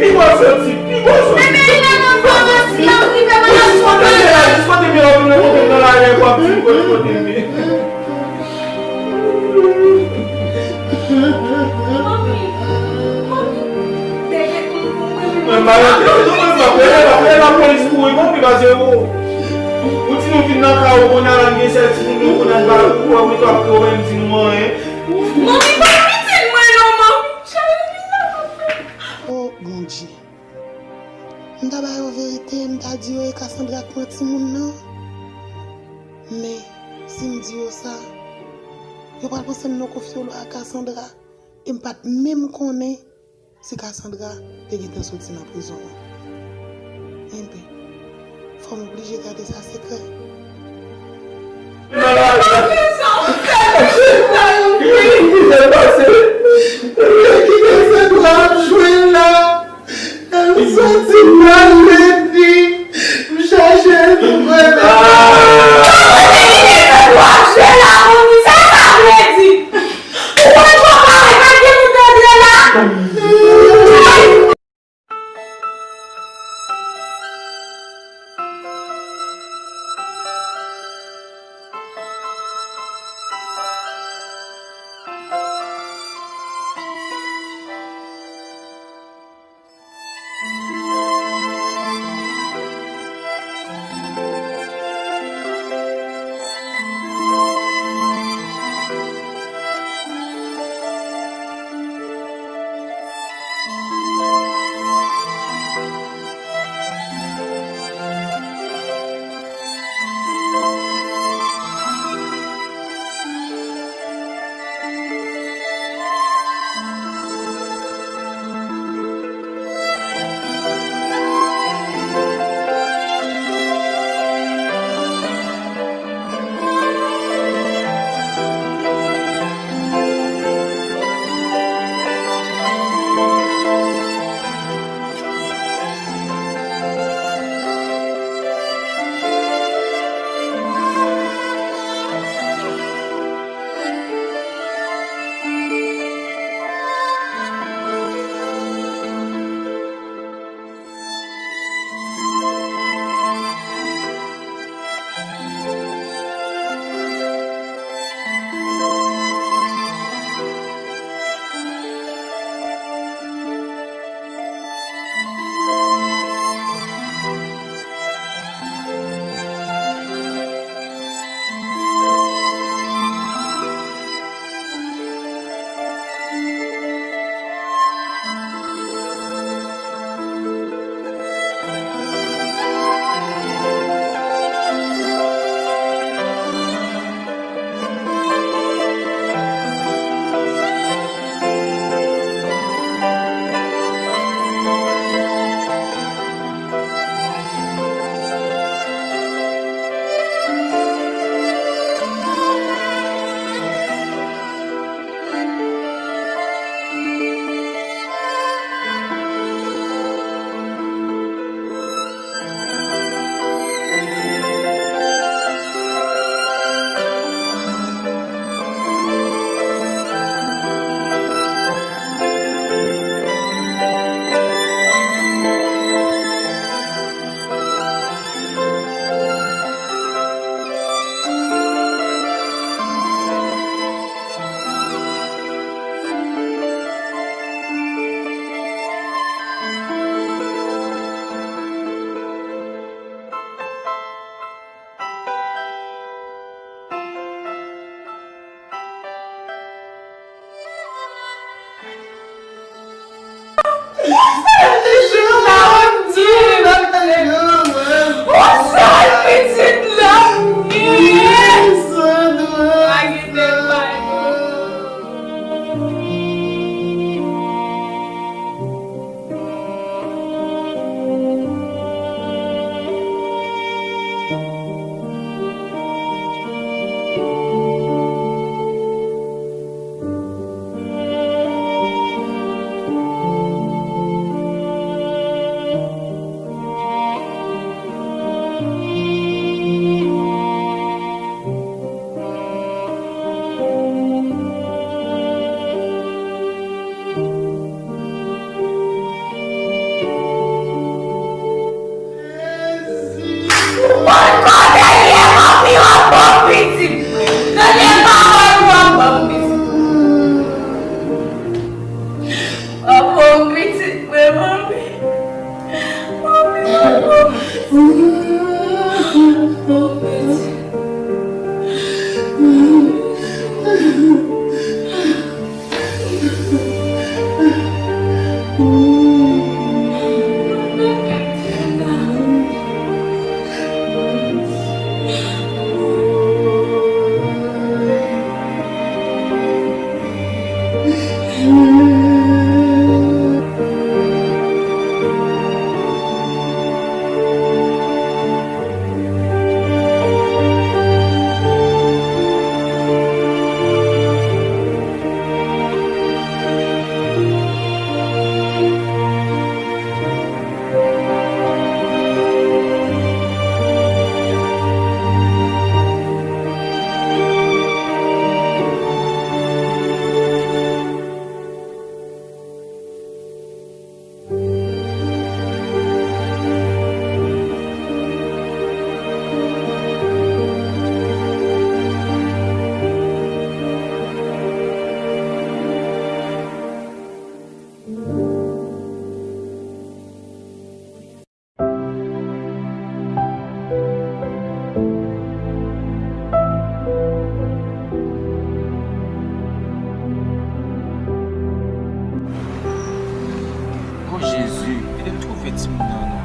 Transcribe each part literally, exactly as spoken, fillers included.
Pi bon soti, pi bon soti. Enben, li nan nan fòmasyon, rive nan fòmasyon. Kote m ye la, jis kote m ye la, w vin rankontre m nan lari a, w ap di m kote, kote m ye. Manmi, manmi, dèyè konn konprann. Mwen pa rete, non, mwen pa rete, la, la, lapolis kouri, manmi, pase ou. Ou di nou vin nan kay ou, kounye a la, n gen sèl timoun yo, kounye a n pa, ou wè, ou ap pran, ou pa menm di nou anyen. Manmi, pa pitit mwen, non, manmi. Cheri, vin nan. O Bondye, m ta ba yo verite, m ta di yo e Cassandra k pran timoun nan. Men, si m di yo sa, yo pral panse m nan konfyolo a Cassandra. E m pa t menm konnen si Cassandra te gentan soti nan prizon an. Enben, fò m oblije gade sa sekrè. Kisa w fè pitit mwen? Kisa k pase? Kisa Cassandra ap jwenn la? L soti nan ledi, m chache l pou mwen. Sa sa vle di? Ou wè twò parèt, pa gen moun tande la. O Jezi, ede m twouve timoun nan non.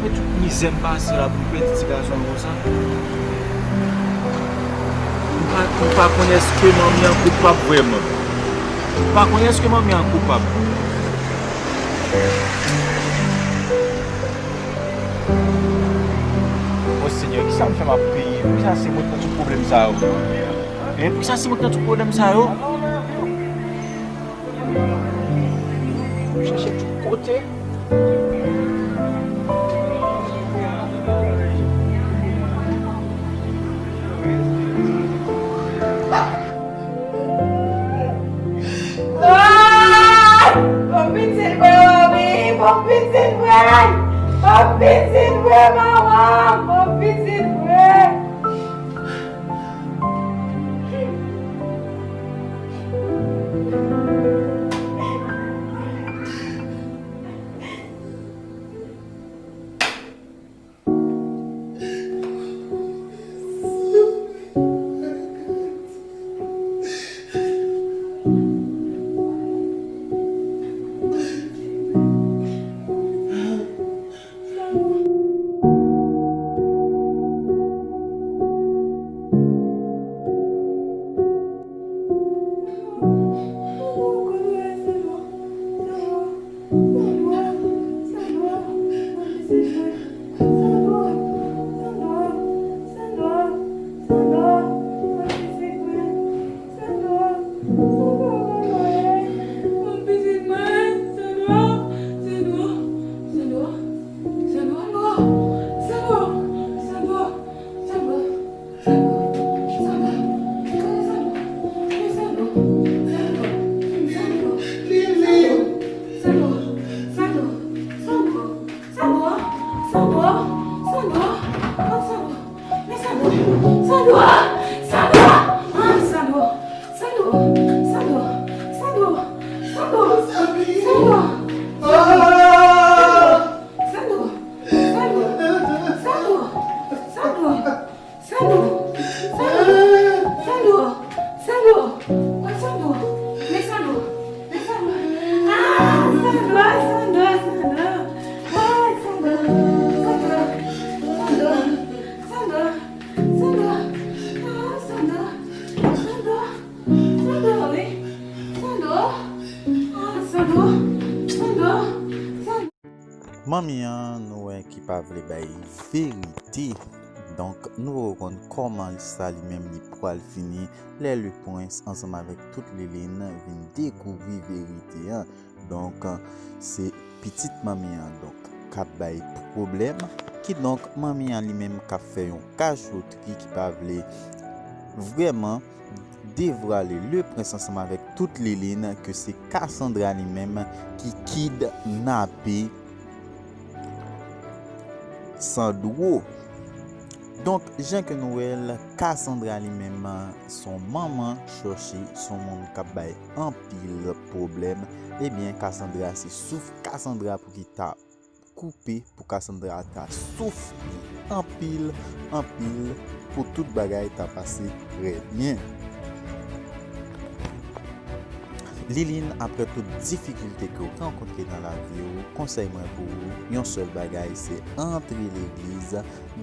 E tout mizè m pase la pou m pèdi ti gason an konsa. M pa, m pa konn èske manmi an koupab vrèman. M pa konn èske manmi an koupab. O Senyè, kisa m fè m ap peye? Poukisa se mwen k pran tout pwoblèm sa yo? E poukisa se mwen k pran tout pwoblèm sa yo? M chache tout kote. Ah! Bon pitit vre, Robi! Bon pitit vre! Bon pitit vre, manman! Bon pitit vre! Sandro! Sandro! Sandro! Sandro! Sandro! Sandro! Sandro! Sandro! Sandro! Sandro! Sandro! Men Sandro! Men Sandro! Ah! Sandro! Sandro! Sandro! Ah! Sandro! Sandro! Sandro! Sandro! Sandro! Ah! Sandro! Sandro! Sandro, wi. Sandro. Ah, Sandro. Sandro. Sandro. Manmi an, nou wè ki pa vle bay verite. Donk, nou rekonn kòman sa li menm li pral fini lè le prens ansanm avèk tout Liline vin dekouvri verite an. Donk, se pitit manmi an, donk, k ap bay pwoblèm. Kidonk, manmi an li menm k ap fè yon kachotri ki pa vle vrèman devwale le prens ansanm avèk tout Liline ke se Cassandra li menm ki kidnape Sandro. Donk, jan ke nou wè l, Cassandra li menm, se yon manman chòche, se yon moun k ap bay anpil pwoblèm. Ebyen, Cassandra, se souf Cassandra pou ki ta koupe pou Cassandra ta soufri anpil, anpil, pou tout bagay ta pase trè byen. Liline, apre tout difikilte ke w rankontre nan lavi w, konsèy mwen pou ou, yon sèl bagay, se antre legliz,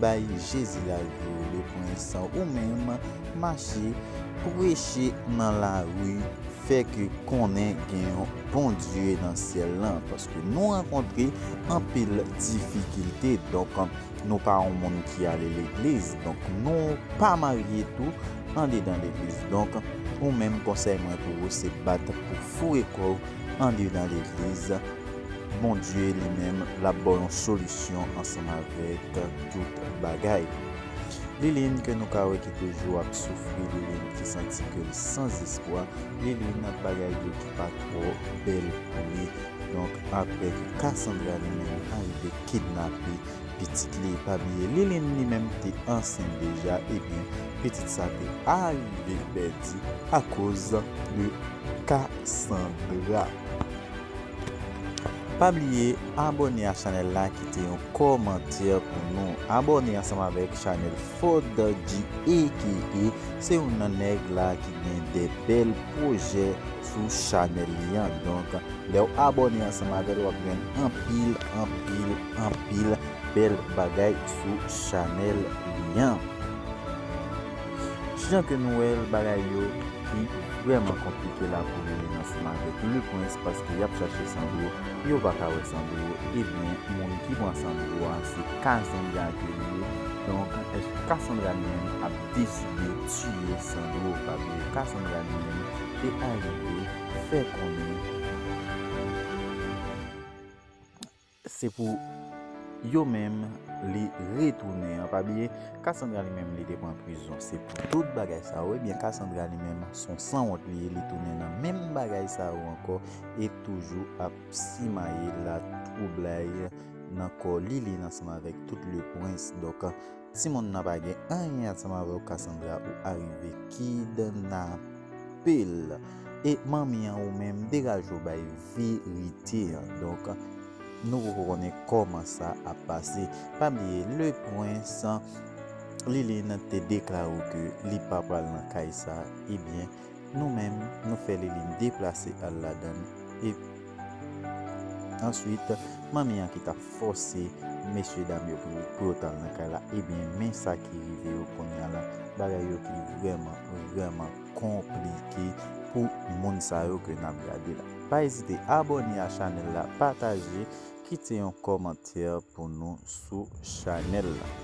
bay Jezi lavi w, Lepwens, ou menm, mache, preche nan lari, fè ke konnen gen yon Bondye nan syèl lan, paske nou rankontre anpil difikilte, donk, nou pa yon moun ki ale legliz, donk, nou pa marye tou andedan legliz. Donk, ou menm, konsèy mwen pou ou, se bat pou foure kò w andedan legliz. Bondye li menm, l ap ba w yon solisyon ansanm avèk tout bagay. Liline ke nou ka wè ki toujou ap soufri, Liline ki santi ke l san espwa, Liline, bagay yo ki pa twò bèl pou li. Donk, apre ke Cassandra li menm arive kidnape pitit li, pa bliye, Liline li menm te ansent deja, ebyen, pitit sa te arive pèdi akoz de Cassandra. Pa bliye abòne a chanèl la, kite yon kòmantè pou nou. Abòne ansanm avèk chanèl Ford G A K A. Se youn nan nèg la ki gen de bèl pwojè sou chanèl li an. Donk, lè w abòne ansanm avè l, w ap jwenn anpil, anpil, anpil bèl bagay sou chanèl li an. Jan ke nou wè l, bagay yo ki vrèman konplike la pou Liline ansanm avèk Lepwens, paske y ap chache Sandro, yo pa ka wè Sandro. Ebyen, moun ki pran Sandro a, se Cassandra ke li ye. Donk, èske Cassandra li menm ap deside tiye Sandro? Pa bliye, Cassandra li menm te arive fè konnen se pou yo menm li retounen an. Pa bliye, Cassandra li menm li te pran prizon. Se pou tout bagay sa yo. Ebyen, Cassandra li menm se yon sanwont li ye, li tounen nan menm bagay sa yo ankò e toujou ap simaye latwoublay nan kò Liline ansanm avèk tout Lepwens. Donk, timoun nan pa gen anyen ansanm avè w, Cassandra, ou arive kidnape l. E manmi an, ou menm, degaje w bay verite an. Donk, nou poko konnen kòman sa ap pase. Pa bliye, Lepwens, Liline te deklare ke li pa pral nan kay sa. Ebyen, nou menm, nou fè Liline deplase al ladan l. E answit, manmi an ki t ap fòse mesye dam yo pou, pou yo t al nan kay la, ebyen, men sa ki rive yo kounye a la. Bagay yo ki vrèman, vrèman konplike pou moun sa yo ke n ap gade la. Pa ezite abòne a chanèl la, pataje, kite yon kòmantè pou nou sou chanèl la.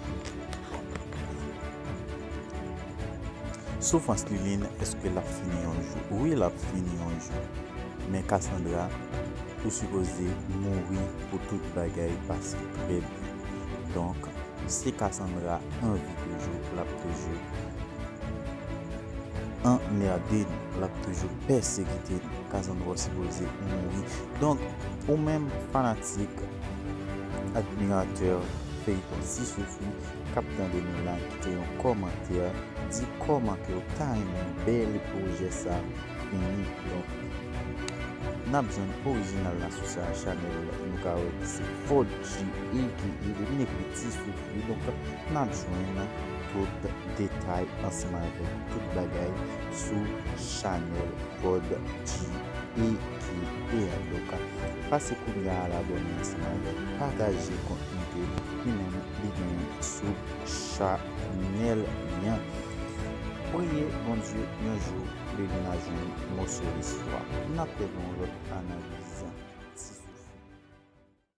Soufrans Liline, èske l ap fini yon jou? Wi, l ap fini yon jou. Men Cassandra, ou sipoze mouri pou tout bagay pase trè byen. Donk, si Cassandra anvi toujou, l ap toujou anmède n, l ap toujou pèsekite n. Cassandra, w sipoze mouri. Donk, ou menm fanatik, admiratè feyton Ti Soufri k ap tande nou la, kite yon kòmantè, di kòman ke w ta renmen bèl pwojè sa fini. Donk, n ap jwenn orijinal la sou sa chanèl, nou ka wè ki se Ford G A K A, depi n ekri Ti Soufri. Donk, n ap jwenn tout detay ansanm avèk tout bagay sou chanèl Ford G A K A. Donk, pase kounye a al abòne ansanm avèk, pataje kontni ke li menm li genyen sou chanèl li an. Priye Bondye yon jou Liline a jwenn moso lespwa. N ap fè yon lòt analiz.